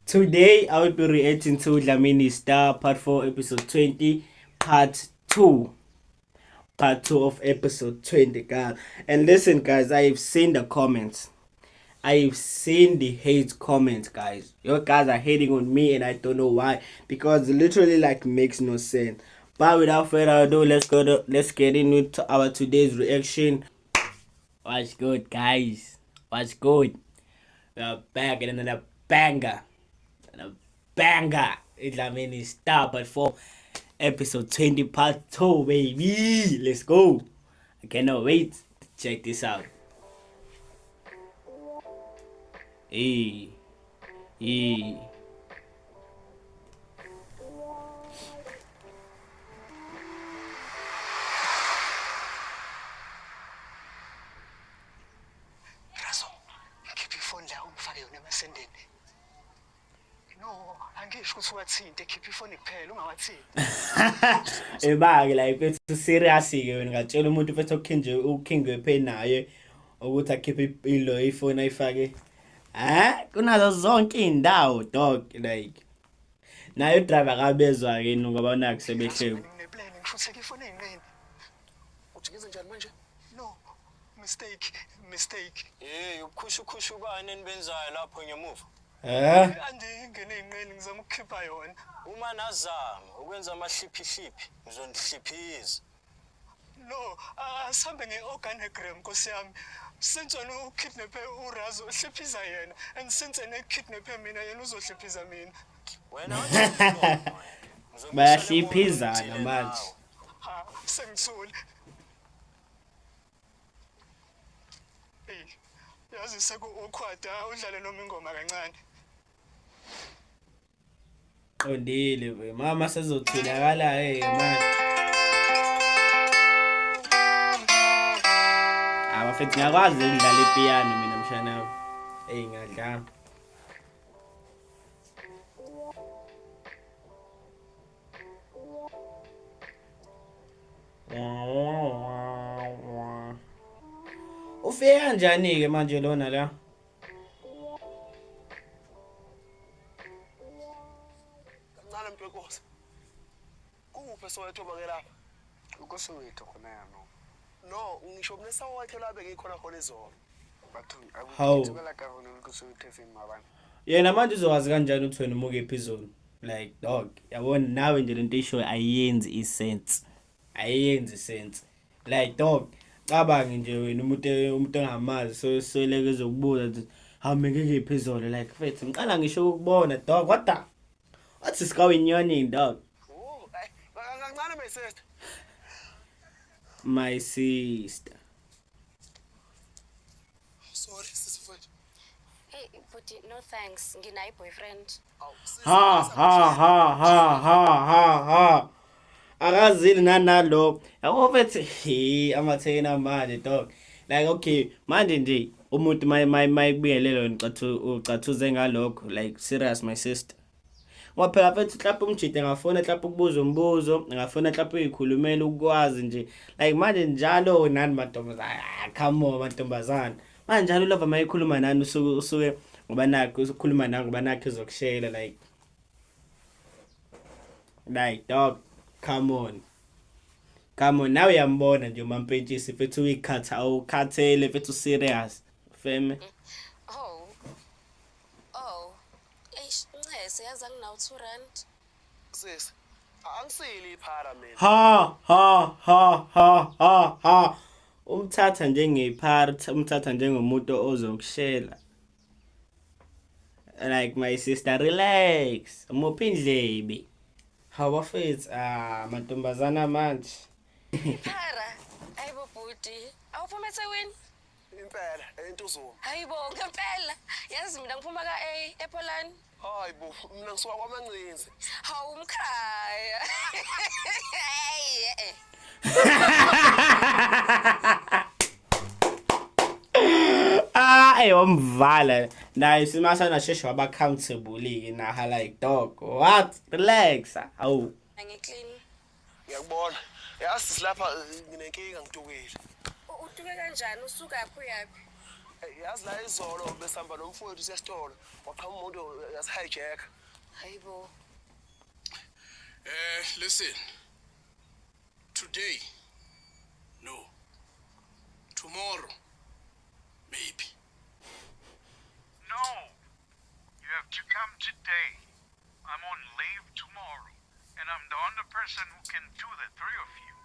Today I will be reacting to Dlamini Star Part 4 Episode 20 Part 2. Part 2 of episode 20, guys. And listen, guys, I have seen the comments. I've seen the hate comments, guys. You guys are hating on me and I don't know why. Because it literally like makes no sense. But without further ado, let's get into our today's reaction. What's good, guys? What's good? We are back in another banger. Another banger. Dlamini Star Part 4 Episode 20 Part 2, baby. Let's go. I cannot wait to check this out. Hey. Hey. Razo, khipha ifoni la ungifake yona emasendeni. No, angisho ukuthi uwathinte, khipha ifoni kuphela ungawathinti. Ebake like mfethu serious ke wena ngatshela umuntu mfethu okhinje uKing wePay naye ukuthi akhiphe ilo ifoni ayifake. Ha? Kunazo zonke indawo dog like. Nayo driver akabezwa ke ngoba nakho sebehleki. Ngineplan ngishutheke ifoni eyinqeni. Ujikize njani manje? No, mistake, mistake. Hey, ukhushu bani enibenzayo lapho ngemuva? Eh? Ande ingene eyinqeni ngizama ukukhipha yona. Uma nazama ukwenza amahliphihliphi, ngizonihliphiza. No, asihambe nge-organogram nkosi yami. Since wena ukidnaphe uRazo uhliphiza yena and since yena ekidnaphe mina yena uzohliphiza mina. Wena wathi Bayahliphizana manje. Ha, sengithule. Ey, yazi seku-awkward udlale noma ingoma kancane. Qondile we mama sezothulakala hey manje. Abafethu ngiyakwazi ukudlala ipiano mina mshana wami. Hey ngadlala. Ufike kanjani ke manje lona la? Kancane mntwenkosi. Kuphi eSoweto make lapha? UkoSoweto khona yanong. No, ngisho mina eSoweto la bengikhona khona izolo. Bathong Hawu. akuthibela ka rona le koSoweto efeng maabane. Yena manje uzowazi kanjani ukuthi wena umuke ephizolo? Like dog, yabona nawe nje lento isho ayenzi isense. Ayenzi sense. Like dog, cabange nje wena umuntu ongamazi so soleke ezokubuza ukuthi hawu ngeke ephizolo like mfethu ngiqala ngisho ukubona dog what the What is going on dog? Oh, ay, kancane my sister. My sister. Sorry sisi mfowethu. Hey, but no thanks. Nginayo boyfriend. Awu, sisi. Ha ha ha ha ha ha ha. Akazili nanalo. Yabo mfethu he amathena manje dog. Like okay, manje nje umuntu may kubingelelo ngicathu ucathuze ngalokho like serious my sister. Ngoba phela mfethu mhlawumbe umjide ngafona mhlawumbe ukubuza umbuzo, ngafona mhlawumbe uyikhulumela ukwazi nje. Like manje njalo nani mantombazana, come on mantombazana. Manje njalo lova mayikhuluma nani usuke ngoba nakho usukhuluma nani ngoba nakho ezokushela like dog come on. Come on nawe uyambona nje umampentshisi mfethu uyikhatha awukhathele mfethu serious. Feme. Oh. Oh. Eish, ncese yazi anginawo 2 rand. Sisi, angisili iphara mina. Ha ha ha ha ha ha. Umthatha njengepart, umthatha njengomuntu ozokushela. Like my sister relax. Muphi indlebe. Hawu bafethu, mantombazana manje. Phara. Hayibo bhuti. Awuphuma eThekwini? Impela, eNtuzuma. Hayibo, ngempela. Yazi mina ngiphuma ka A ePolani. Hayi bo, mina ngisuka kwaMancinzi. Hawu mkhaya. Hey, eh. Ah, wamvala. Naye simasana sheshe waba comfortable ke naha like dog. What? Relax. Hawu. Ngiclean. Ngiyakubona. Yazi silapha nginenkinga ngitukile. Utuke kanjani? Usuka phi uyaphi? Yazi la izolo besihamba nomfowethu siyasitolo, waqhamuka umuntu yasihijack. Hayibo. Listen. Today, no. Tomorrow, maybe. No. You have to come today. I'm on leave tomorrow, and I'm the only person who can do the three of you.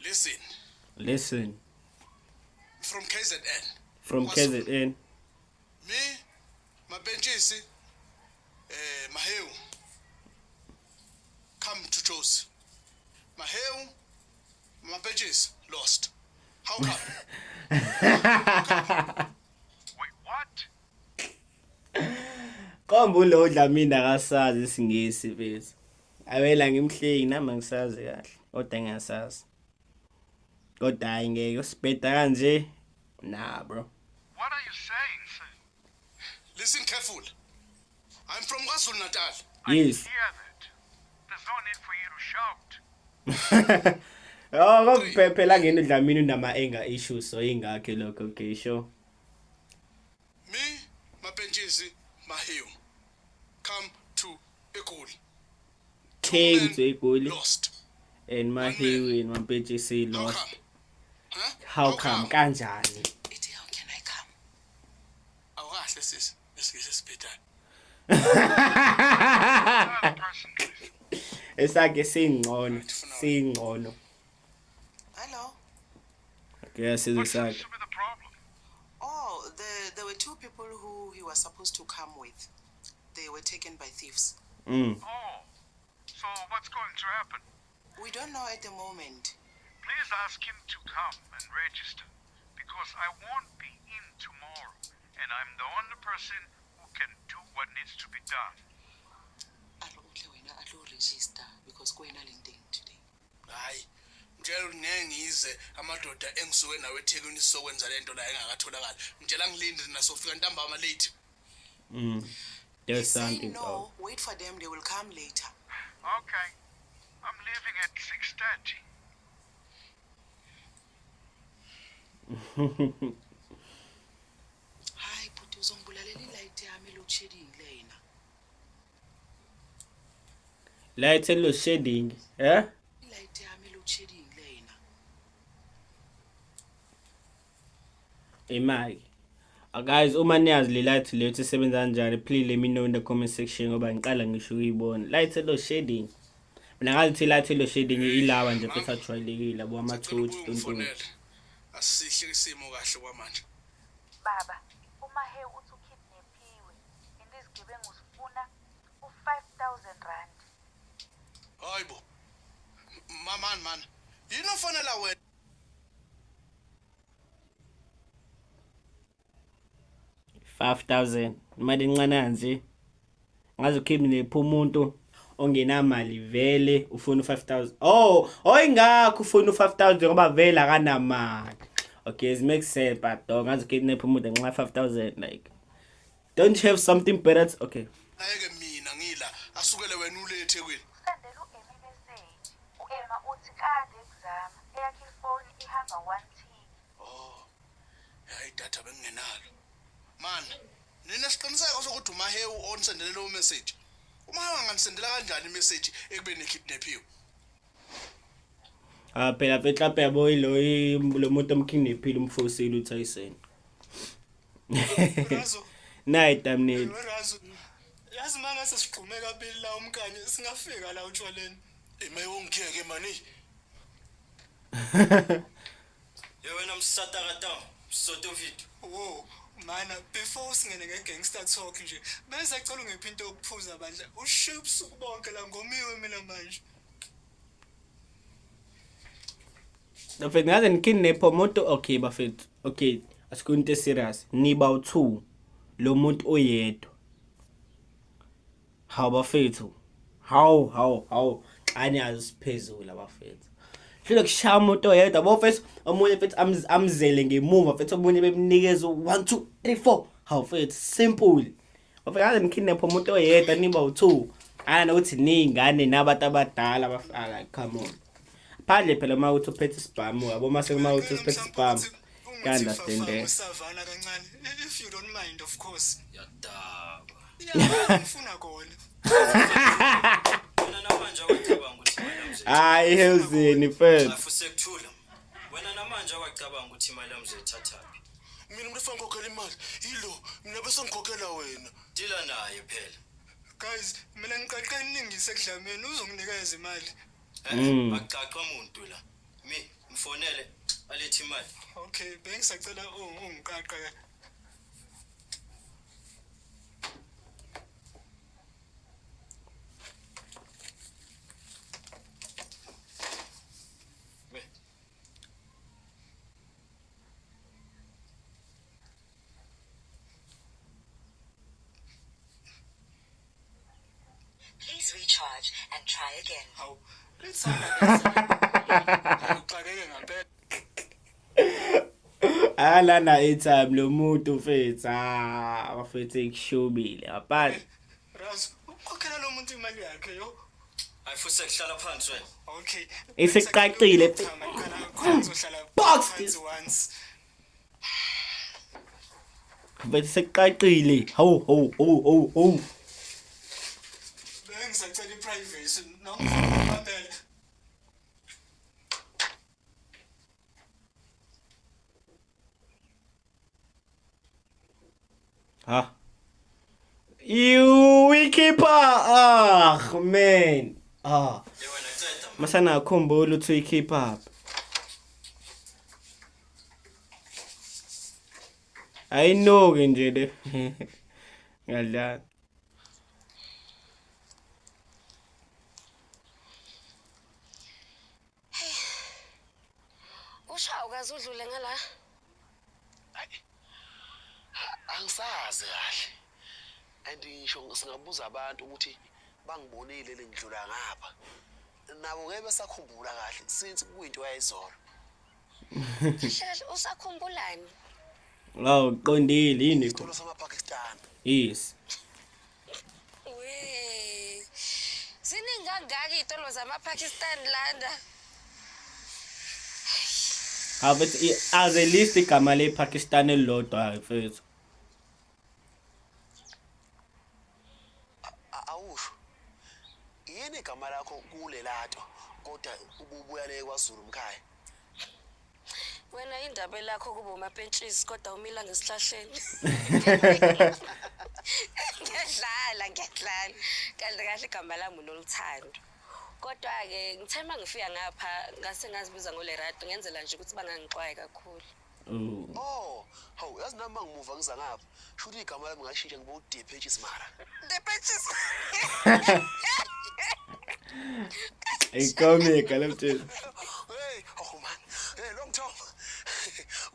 Listen. Listen. From KZN. From KZN. Me, Mabentshisi, Maheu, come to Jozi. Maheu, Mabentshisi, lost. How come? Wait, what? Komba lo Dlamini akasazi isiNgisi mfethu. Awela ngimhleki nami angisazi kahle, kodwa ngiyasazi. Kodwa hayi ngeke usibheda kanje. Nah, bro. What are you saying, sir? Listen careful. I'm from KwaZulu Natal. Yes. I hear that. There's no need for you to shout. Oh, ngoba phela ngene uDlamini unama anger issues, so ingakho lokho. Okay, sure. Me, Mabentshisi, Maheu, come to Egoli. Came to Egoli. Lost. And Maheu and Mabentshisi lost. How come? Huh? How come? Kanjani? Ithi how can I come? Awukahle sis. Esingise sibhedayo. Esakhe singcono, singcono. Hello. Okay, sizwe sakhe. Oh, there were two people who he was supposed to come with. They were taken by thieves. Mm. Oh. So what's going to happen? We don't know at the moment. Please ask him to come and register, because I won't be in tomorrow, and I'm the only person who can do what needs to be done. Alo wena alo register because kuwena lending today. Hayi, ngitshela ukuthi ngeke ngize amadoda engisuke nawe eThekwini sizokwenza lento la engakatholakala. Ngitshela ngilinde nasofika ntambama late. There's something. No, wait for them, they will come later. Okay. I'm leaving at 6:30. Hayi bhuti, uzongibulalela ilight yami load shedding lena. Light load shedding, eh? Light yami load shedding lena. Imali. Guys, uma niyazi le light le isebenza kanjani, please let me know in the comment section ngoba ngiqala ngisho ukuyibona. Light load shedding. Mina ngathi light load shedding ilawa nje futhi ajwayelekile yabo ama-2 tonto. Asihle isimo kahle kwamanje. Baba, uMahewu uthi ukidnappiwe and izigebengu zifuna u5000 rand. Hayibo. Man man. Yini ofanele wena? $5,000 imali encane nje. Ngaze ukidnap umuntu ongenamali vele ufuna u5000. Oh, ingakho ufuna u5000 ngoba vele akanamali. Okay, it makes sense, but dog, ngaze ukidnap umuntu ngenxa 5000, like don't you have something better? Okay. Ayeke mina ngila asukele wena ule eThekwini. Usendele uEmma message. uEmma uthi kade ekuzama eyakhe ifoni ihamba 1 tick. Oh. Hayi data bengingenalo. Man, ninesiqiniseko sokuthi uMahewu onisendele lo message. Uma anganisendela kanjani imessage ekubeni ekidnappiwe? Ah phela mhlawumbe yabo lo muntu omkidnappile umfosile uthi ayisend. Nayi thumbnail. Yazi manje sesigqume kabili la umkanye singafika la utshwaleni. Imaye ungikheke mani. Ye wena msatakata, sotovito. Wo, mana before singene ngegangster talk nje bese acela ungiphi into yokuphuza bandla. Ushiya ubusuku bonke la ngomiwe mina manje. Bafethu ngaze nikidnap umuntu. Okay bafethu, okay asikhuluma serious. Niba u2 lo muntu oyedwa. Hawu bafethu, hawu aniyazi siphezulu bafethu. Hlule kushaya umuntu oyedwa bofethu, omunye mfethu amzele ngemuva mfethu, omunye bemnikeza 1 2 3 4. Hawu mfethu, simple. Bafethu ngaze nikidnap umuntu oyedwa niba u2. Ana nokuthi niyingane nabantu abadala bafaka, like come on. Phandle phela uma uthi uphethe isibhamu yabo, mase uma uthi uphethe isibhamu Understand. Usavana kancane, if you don't mind, of course. Yadaba. Yeah, ngifuna kona. Wena namanje awacabanga ukuthi imali yami uzoyithatha. Hayi hewzini mfethu. Afuse kuthula. Wena namanje awacabanga ukuthi imali yami uzoyithathaphi. Mina umuntu ofuna ngikhokhela imali yilo, mina bese ngikhokhela wena. Dila naye phela. Guys, mina ngiqaqe iningi sekudlameni, uzonginikeza imali. Akuqaqwa muntu la. Mi mfonele alethe imali. Okay, bengisacela ungiqaqe. Please recharge and try again. Hawu, lithanda. Uxakeke ngempela. Alana airtime lo muntu mfethu. Ah, bafethu ikushubile. Apart. Raz, ukhokhela lo muntu imali yakhe yo. Ayifuse kuhlala phansi wena. Okay. Isiqaqile. Ngizohlala Box phansi once. Mfethu sekuqaqile. Hawu hawu hawu hawu hawu. Bengisacela i-privacy noma ngibambele. Ha. You keeper. Ah man. Ah. Masana akhumbula ukuthi uyikhipha up. Ayinoki nje le. Ngadlala. Usho awukaze udlule ngala? Angisazi kahle. And ngisho singabuza abantu ukuthi bangibonile lengidlula ngapha. Nabo ke besakhumbula kahle since kuyinto yayizolo. Kahle usakhumbulani? Wow, qondile yini Isitolo samaPakistan. Yes. We. Ziningi kangaka izitolo zamaPakistan landa. Ha but as a list igama lePakistan elilodwa mfethu. Awusho. Yini igama lakho kulelato kodwa ububuya le kwaZulu mkhaya? Wena indaba lakho kuba umapentshisi kodwa umila ngesihlahleni. Ngiyadlala, ngiyadlala. Kanti kahle igama lami uNoluthando. Kodwa ke ngithe mangifika ngapha ngase ngazibiza ngoLerato ngenzela nje ukuthi bangangixwayi kakhulu. Oh, hawu yazi nami mangimuva ngiza ngapha. Shuthi igama lami ngashintsha ngibe uDepentshisi mara. Depentshisi. Ikomika lemtshela. Hey, oh man. Hey, long Tom.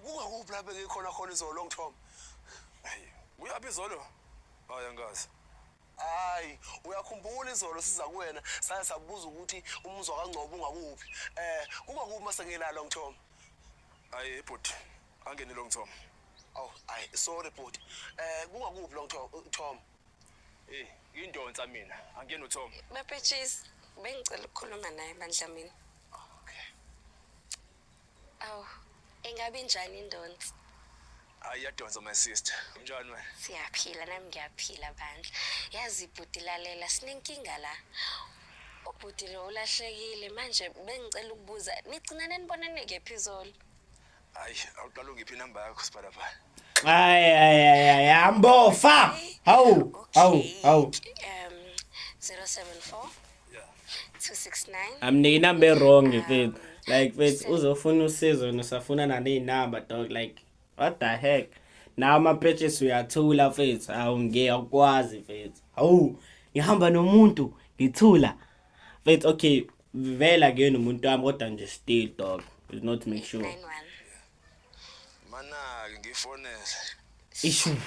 Kungakuphi lapha ngikhona khona izolo long Tom? Hey, uyaphi izolo? Hayi angazi. Hayi, uyakhumbula izolo siza kuwena, saya sabuza ukuthi umuzwa kaNgcobo ungakuphi. Kungakuphi mase ngila long Tom? Hayi bhuti, angene long Tom. Oh, hayi, sorry bhuti. Kungakuphi long Tom? Eh, indonsa mina, angene uTom. Mapetshisi, bengicela ukukhuluma naye bandla mina. Okay. Awu, engabe injani indonsa? Hayi iyadonsa my sister. Unjani wena? Siyaphila nami ngiyaphila bandla. Yazi bhuti lalela sinenkinga la. Ubhuti lo ulahlekile manje bengicela ukubuza nigcina nenibonane kephi izolo? Hayi, awuqala ungiphi inamba yakho siphalaphala. Ay ay ay ay ambofa. Hawu hawu hawu. 074 Yeah. 269 Amnike inamba e-wrong mfethu. Like mfethu uzofuna usizo wena usafuna naley'namba dog like what the heck. Nawe amapetshisi uyathula mfethu. Awu ngeke awukwazi mfethu. Hawu ngihamba nomuntu ngithula. Mfethu okay vela ke nomuntu wami kodwa nje still dog. Is not make sure. 91. Mana ke ngifonele. Ishu.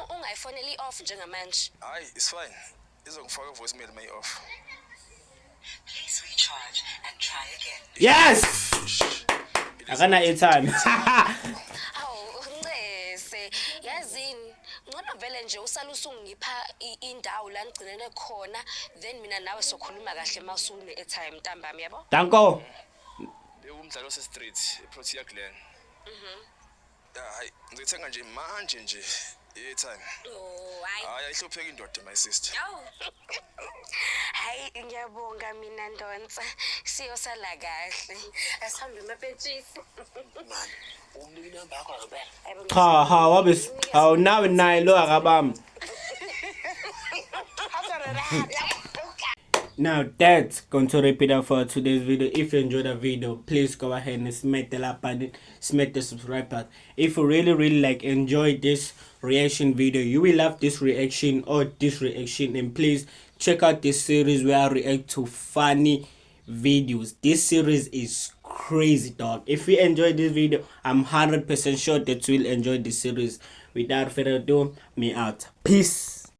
Ungayifoneli i-off njengamanje. Hayi, it's fine. Izongifaka voicemail may off. Please recharge and try again. Yes. Akana airtime. Awu ncese yazini ngcono vele nje usale usungipha indawo la ngigcinene khona then mina nawe sokhuluma kahle mawusune airtime ntambama yabo. Danko. Bekumdlalo ose street eProtea Glen. Ya hayi, ngithenga nje manje nje i-airtime. Oh, hayi. Hayi ayihlupheki indoda my sister. Awu. Hayi ngiyabonga mina Ndonsa. Siyosala kahle. Asihambe emapentshisi. Mani, umnika inamba yakho ngempela. Cha ha wabe hawu nawe naye lo akabambi. Now that's going to wrap it up for today's video. If you enjoyed the video, please go ahead and smack the like button, smack the subscribe button. If you really really like enjoy this reaction video, you will love this reaction or this reaction, and please check out this series where I react to funny videos. This series is crazy, dog. If you enjoyed this video, I'm 100% sure that you will enjoy this series. Without further ado, me out. Peace.